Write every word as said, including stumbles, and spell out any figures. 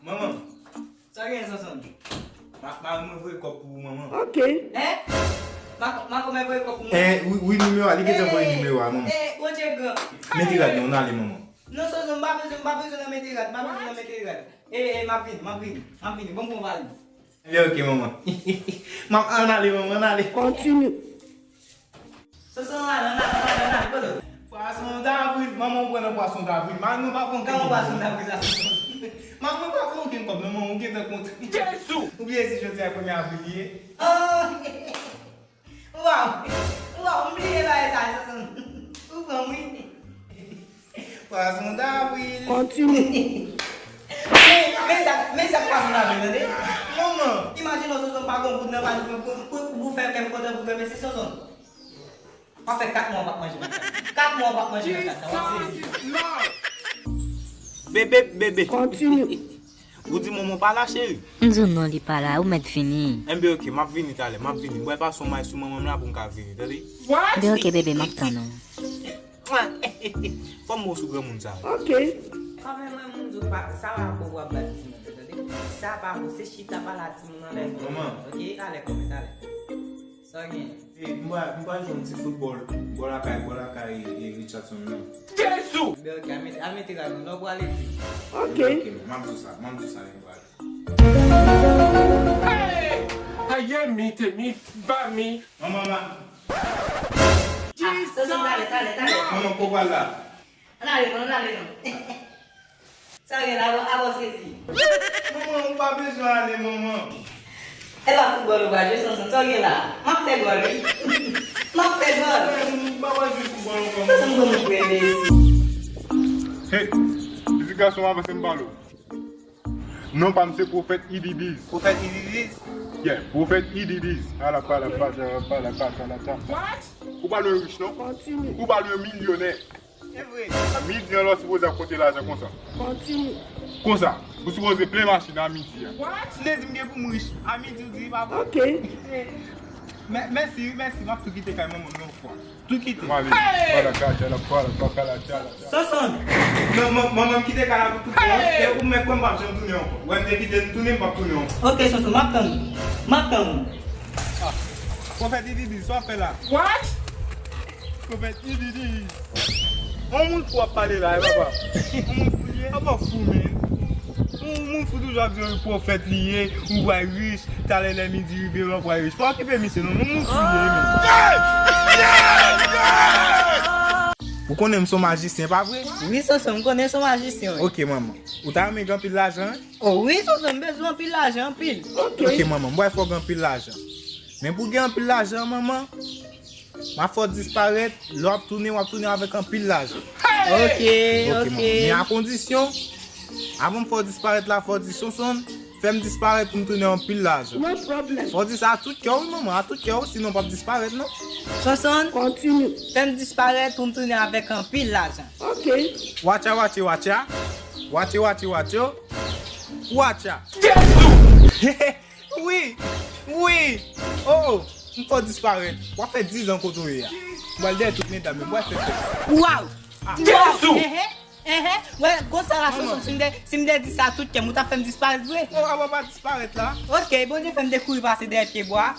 Manman. Sa gen, Sonson? Ma, mari mwen voye kòb pou ou, manman. Ok. Hein? Ma, ma kòman voye kòb pou mwen? Eh, wi, wi, nimewo a, li gentan voye nimewo a, manman. Eh, Bondye gran. Mete rad nan, ann ale, manman. Non, Sonson, m pa bezwen, m pa bezwen nan mete rad, m pa bezwen nan mete rad. Eh, eh, m ap vini, m ap vini, m ap vini. Bon, bon, valiz. Ebyen, ok, manman. M ap, ann ale, manman, ann ale. Kontinye. Sonson, ann ale, ann ale, ann ale, ann ale, kote w? Pwason davril, manman, ou pran nan pwason davril. Mari mwen pa konn kòman pwason davril la, Sonson. Mari mwen pa konn okenn kòb, non, manman, ou gentan kontre. Jezi! Ou bliye si jodi a premye avril ye? Oh! Waw! Waw, m bliye bagay sa, Sonson. Ou pran m, wi. Pwason davril. Kontinye. Men, men sa, men sa k pwason davril, tande? Manman! Imajine w, Sonson, pa gon goud nan valiz mwen pou, pou, pou fè kè m kontan pou mèsi, Sonson. W ap fè kat mwa w p ap manje nan kat. Kat mwa w p ap manje nan kat la, w ap sezi. Bebe, bebe. Kontinye. Ou di manman pa la, cheri? M di w non, li pa la, ou mèt vini. Enben, ok, m ap vini talè, m ap vini. M pral pase yon may sou manman m la pou m ka vini, tande? Enben, ok, bebe, m ap tann ou. Fò m bon sou granmoun sa. Ok. Kòmè mwen, moun di w pa, sa pa bon w ap bat timoun, tande? Sa pa bon, se chita pale a timoun anlè. Manman. Ok, talè, kòmè, talè. Sa w gen? E, m pral, m pral jwe yon ti foutbòl bò lakay, bò lakay, e, Richardson nan. Jezi! Enben, ok, al mete, al mete rad ou, lè w prale di. Ok. Enben, ok, m ap di w sa, m ap di w sa lè m prale. Hey! Aye mi, te mi, ba mi. Manman, ma. Ah, Sonson, talè, talè, talè. Manman, ko pral la. Ann ale non, ann ale non. Sa w gen la, a bon, a bon sezi. Manman, ou pa bezwen ale, manman. E pa foutbòl ou pral jwe, Sonson, sa w gen la? M ap fè gòl, wi. M ap fè gòl. Ou pa pral jwe foutbòl ankò, manman. Sonson, bon, nou premye isi. Hey, pitit gason, avanse m pale w. Non pa m se Pwofèt Ididiz. Pwofèt Ididiz? Yeah, Pwofèt Ididiz. Ala pala pata pala pata la ta. What? Ou pa lwen rich non? Kontinye. Ou pa lwen milyonè. Se vre. A midi an lè w sipoze ap konte lajan konsa. Kontinye. Konsa. Ou sipoze plen machin a midi an. What? Ou te di m gen pou m rich. A midi ou di li pa bon. Ok. Mè-, mèsi, mèsi. M ap tou kite kay manman m yon fwa. Tou kite. M ale. Hey! Pala katya la, pala, pala katya la. Sonson! Non, man-, manman m kite kay la pou tout bon. Hey! E ou mèt kwè m p ap janm tounen ankò. Wè m te kite m tounen, m p ap tounen ankò. Ok, Sonson, m ap tann ou. M ap tann ou. Ah. Pwofèt Ididiz, sa w ap fè la? What? Pwofèt Ididiz. On moun fou ap pale la, e papa. On moun fou li ye? Papa fou, men. On moun fou toujou ap di yon pwofèt li ye, ou pral rich, talè lè midi rive, w ap pral rich. Pa okipe misye, non, on moun fou li ye, men. Ou konnen m se yon majisyen, pa vre? Wi, Sonson, m konnen se yon majisyen, wi. Ok, manman. Ou ta renmen gen anpil lajan, wi? Oh, wi, Sonson, m bezwen anpil lajan, anpil. Ok. Ok, manman, m pral fè w gen anpil lajan. Men pou gen anpil lajan, manman, m ap fè w disparèt, lè w ap tounen, w ap tounen avèk anpil lajan. Ok, ok. Ok, manman. Men a kondisyon, avan m fè w disparèt la, fò w di Sonson, fè m disparèt pou m tounen anpil lajan. No problem. Fò w di sa a tout kè w, wi, manman, a tout kè w, sinon w p ap disparèt, non. Sonson, kontinye. Fè m disparèt pou m tounen avèk anpil lajan. Ok. Watcha, watche, watcha. Watche, watche, watcho. Watcha. Jezi! Wi! Wi! Oh, oh! M fè w disparèt. W ap fè diz an kote w ye a. M pral dèyè tout medam yo. M pral fè fè. Waw! Ah. Waw! Jezi! Ehe! Ehe! Wè, konsa la, Sonson, si m te, si m te di sa tout kè m, ou t ap fè m disparèt vre? Oh, avan pa disparèt la. Ok, Bondye fè m te kouri pase dèyè pye bwa.